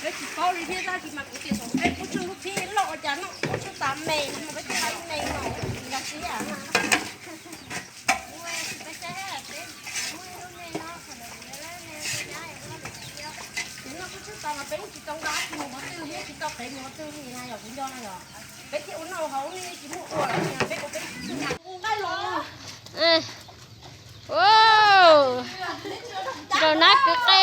Peb tsis paub li thiab, tab sis mas kuv tias thaum peb qub tshooj lub thib loj ua cas noj qub tshooj tas me no, peb thiaj li me no, nkag siab. Ces noj qub tshooj tas mas peb tsis tau nqa dab tsi mus qhov twg, neb tsis tau qev mus qhov twg li na, yog kuv nco na yog. Peb thiaj ua noj haus, nej tsis muaj ua lawm, peb ua peb tsis tau nqa los. Nraum nab kwv qe.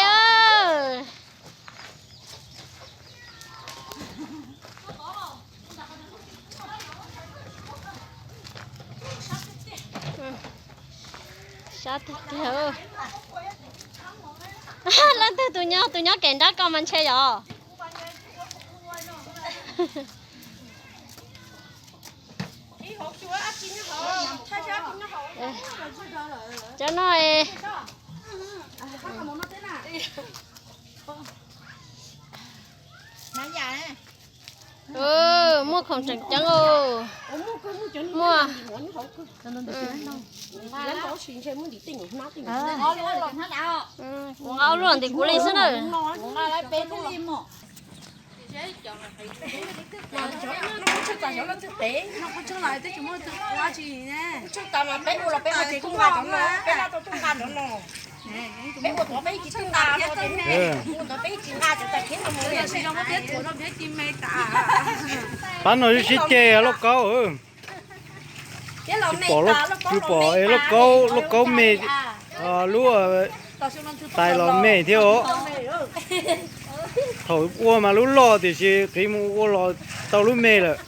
Sab tiag tiag. Leej twg tus nyob, tus nyob kev nrab ko mas ntshe yog. Cov no es muaj khoom tseem ceeb os. Muaj. Nqa luaj ntim kuv li xwb na. Peb ua tod peb tsis nqa cov no, peb ua tod peb tsis nqa, ua tod peb tsis nqa cov tag kis no mus. Pab no sib ceg lauj kaub. Tsis pom, tsis pom es lauj kaub, lauj kaub me, lub tais los me thiab os. Thaum ua mas lub loj tiam sis qiv mus ua los tau lub me lawm.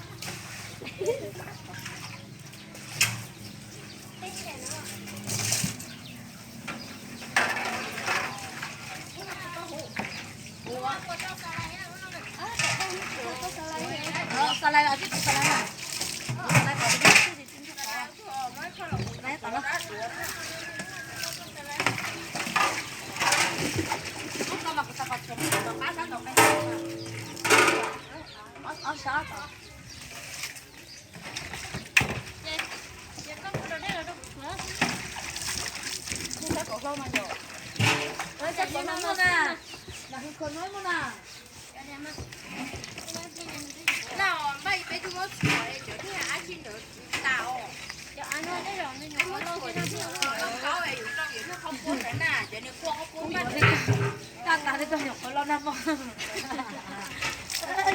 Tab tas li koj nyuam qhuav los nag hmo.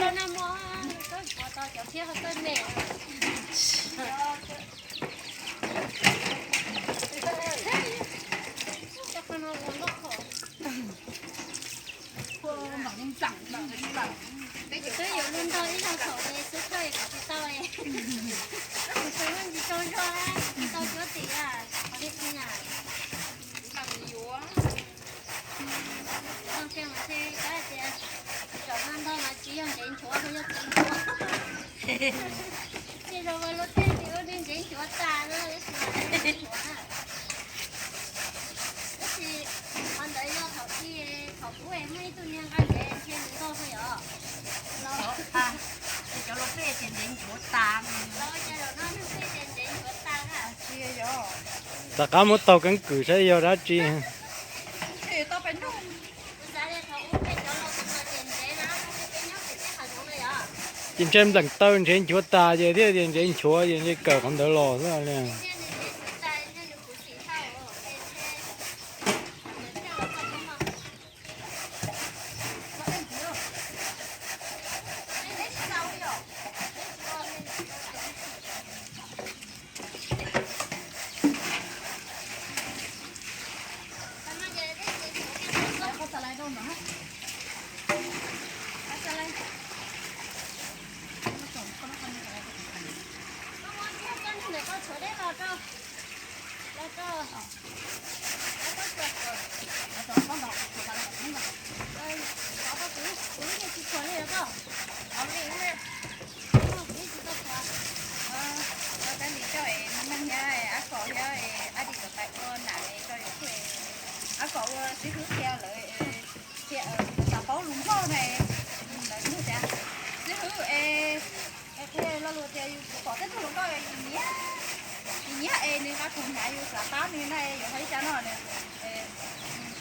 Los nag hmo, koj pom tau cov phiab ho txawj me. Twb yuav luag nrog ib zaug thaum es xub thawj kuv tsis tau es. Kuv xub muaj ntsis tsaug zog, tsis tau cuab tim a, qhov li xwb na. Zoo kiag mas ntshe kab hais tias zaum no ntog mas tsis yog ntsev nchuav, yog txiv nchuav. Ces zaum mas luag tej tsis ua li ntsev nchuav tas na, tab sis mas ntsev nchuav na. Tab sis qhov ntawd yog thaum ub, thaum ub es muaj ib tug niag nqa ntsev ntshe nws ntog xwb yom. Los, cov luag pej ces ntsev nchuav tas. Los ua cas zaum no luag pej ces ntsev nchuav tas na. Rov qab muab taug keeb kwm saib yog dab tsi. Ces ntshe npleem taw ntsev nchuav tas ces thiaj tias ntsev nchuav ces ntshe kawm qhov ntawd los xwb li. Kom ua xib hwb qhia lawv, qhia, xav paub lus Nplog na, lawv tias xib hwb es, qhia lo lus tias yus pom tej tug hluas nkauj yus nyiam, yus nyiam es nws nqa khoom hnav yus xav pab nws na, yuav hais li cas no,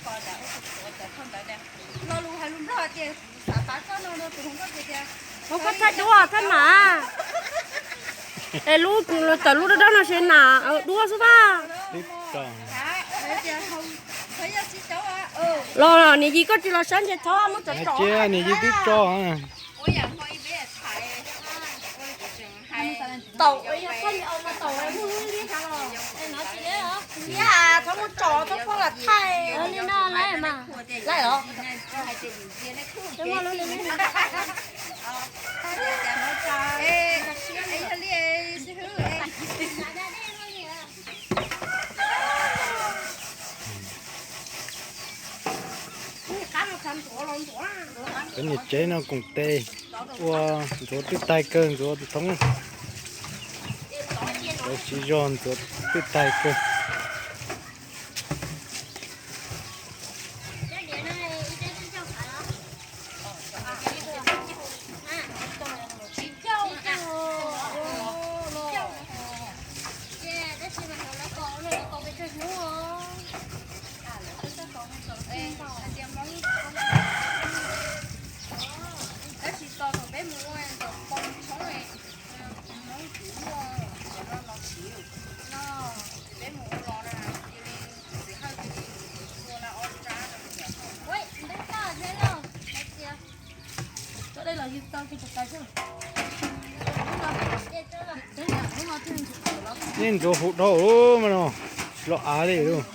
kom ua tus tuav cov thawj ntawd tias lo lus hais lus Nplog tias kuv xav pab koj no no, tus hluas nkauj tias tias, ua koj thaij duab thaij mas. Es lub, tawm lub dawb dawb no ces nam duab xwb tag. Los niam yij koj tsis los saib ntshe txhob muab cov tso. Niam yij twb tso. Taum, taum muaj lub liab los no tsis liab, txhob muab tso, txhob poob lam thaij li no lawm mas. Lawm los? Cov niam tsev no koom tes ua ntxuav twb taig kawg, ntxuav thoob, ntxuav siv zog ntxuav twb taig kawg. Tab sis tos thaum peb mus ua ntawm poo tshoob, Hmoob kuv muaj cov no los siv no, ces peb mus ua los na, cia li Txiv Hawj cia li ua na ob rab rau tias, ntub tag thiab los hais tias, cov dej los yus tau kiag tus tais xwb. Nej ntxuav huv dhau mas no, tsis los av li lauj.